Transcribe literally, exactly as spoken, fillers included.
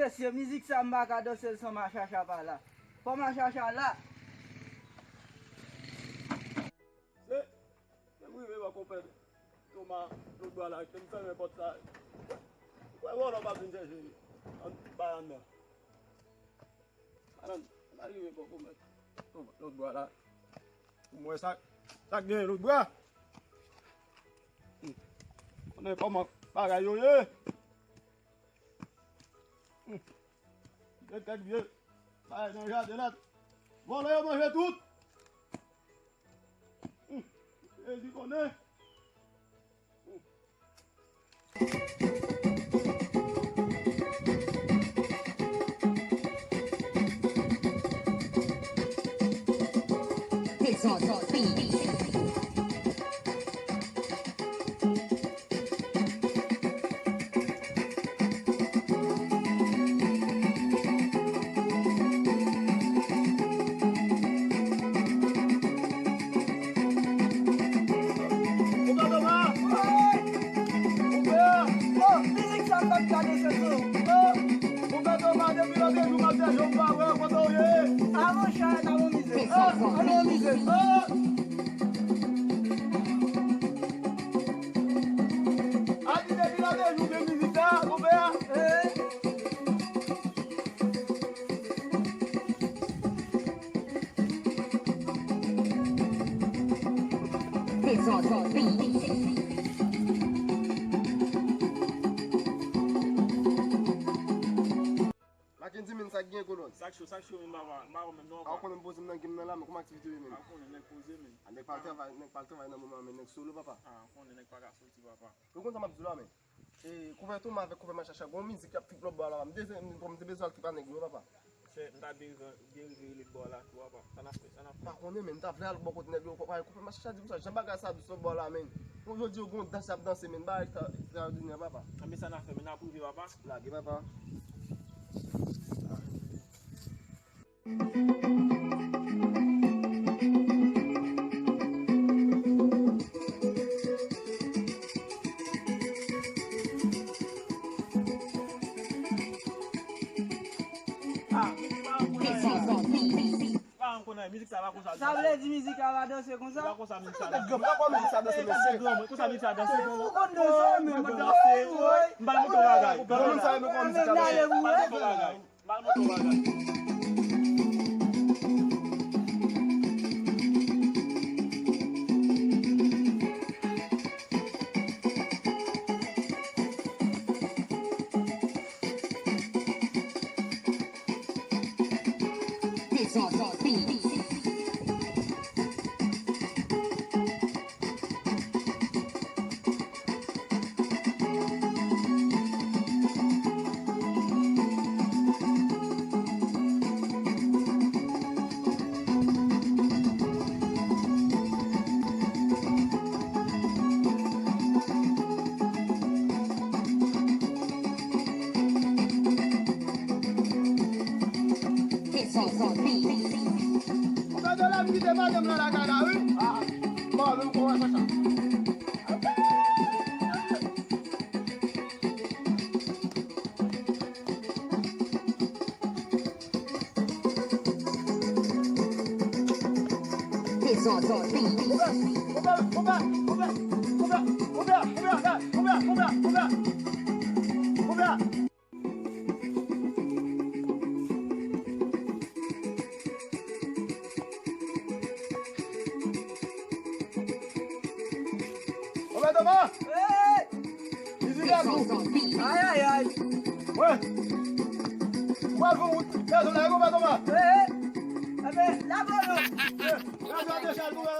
Mesye, mizik sa m pa ka danse l san machacha pa la. Fò machacha la. Se, se m rive wè konpè Toma lòt bò a la, ke m fèmen pòt sa. Kwè vòlò pa vin chèche ann bay anndan. Alan, m pa rive bò konpè Toma lòt bò a la. Pou m wè sa, sa k genyen lòt bò a. Hmm. Konnen kòman bagay yo ye. Hmm. Gen kèk vye bagay nan jaden la. Vòlò yo manje tout. Hmm. Jezi konnen. Hmm. It's on beat. Konpè Toma! Konpè! Oh, mizik sa m t ap gade se tou. Oh, konpè Toma, depi lòt jou m ap chèche w, m pa wè w, kote w ye? Avan chè, n ap anmize. Ah, n ap anmize. Ah! Adi depi lòt jou gen mizik sa, konpè a. Eh. It's on beat. Mackendy, men sa k gen, kolòn? Sa k cho, sa k cho, men m pa, m pa wè menm non, papa. A, w konnen m poze m nan game nan la, men kòman aktivite yo ye menm? A, w konnen nèg poze, men. A, nèg pa al travay, nèg pa al travay nan moman an, men nèg solo, papa. A, w konnen nèg pa ka soti, papa. Ou konn sa m ap di w la, men. E, Konpè Toma avèk Konpè Machacha, gon mizik y ap fouti lòt bò a la, m te, m te bezwen al trip a nèg yo, papa. Chè, m ta byen, byen rive rele bò a la tou, papa. Sa n ap fè, sa n ap fè? Pa konnen, men m ta vle al bò kote nèg yo, Konpè Machacha di konsa, jan bagay sa dous lòt bò a la, men. Bon, jodi yo gon dans y ap danse, men, bagay ekstraòdinè, papa. Anben sa n ap fè, men n ap rive, papa. Lage, papa. Ah, pa ankò nan mizik sa, pa konsa. Sa vle di mizik la pa danse konsa? Pa konsa mizik sa danse. Granmoun, pa konsa mizik sa danse, mesye. Granmoun, konsa mizik sa danse. Ou konn danse, men mwen danse. M ba l montre yon bagay. Granmoun sa renmen konsa mizik sa danse. M ba l montre yon bagay. M ba l montre yon bagay. It's on beat. It's on beat. Ou ka di la m kite madanm nan lakay la, wi. Ah, bon, menm kò wè sa. It's on beat. Konpè Toma! Hey! Mizik la gou! Ay, ay, ay! Wè! Ou pral fè wout gazon la, konpè Toma! Hey! Enben, lave w non! Gazon an dechal, konpè!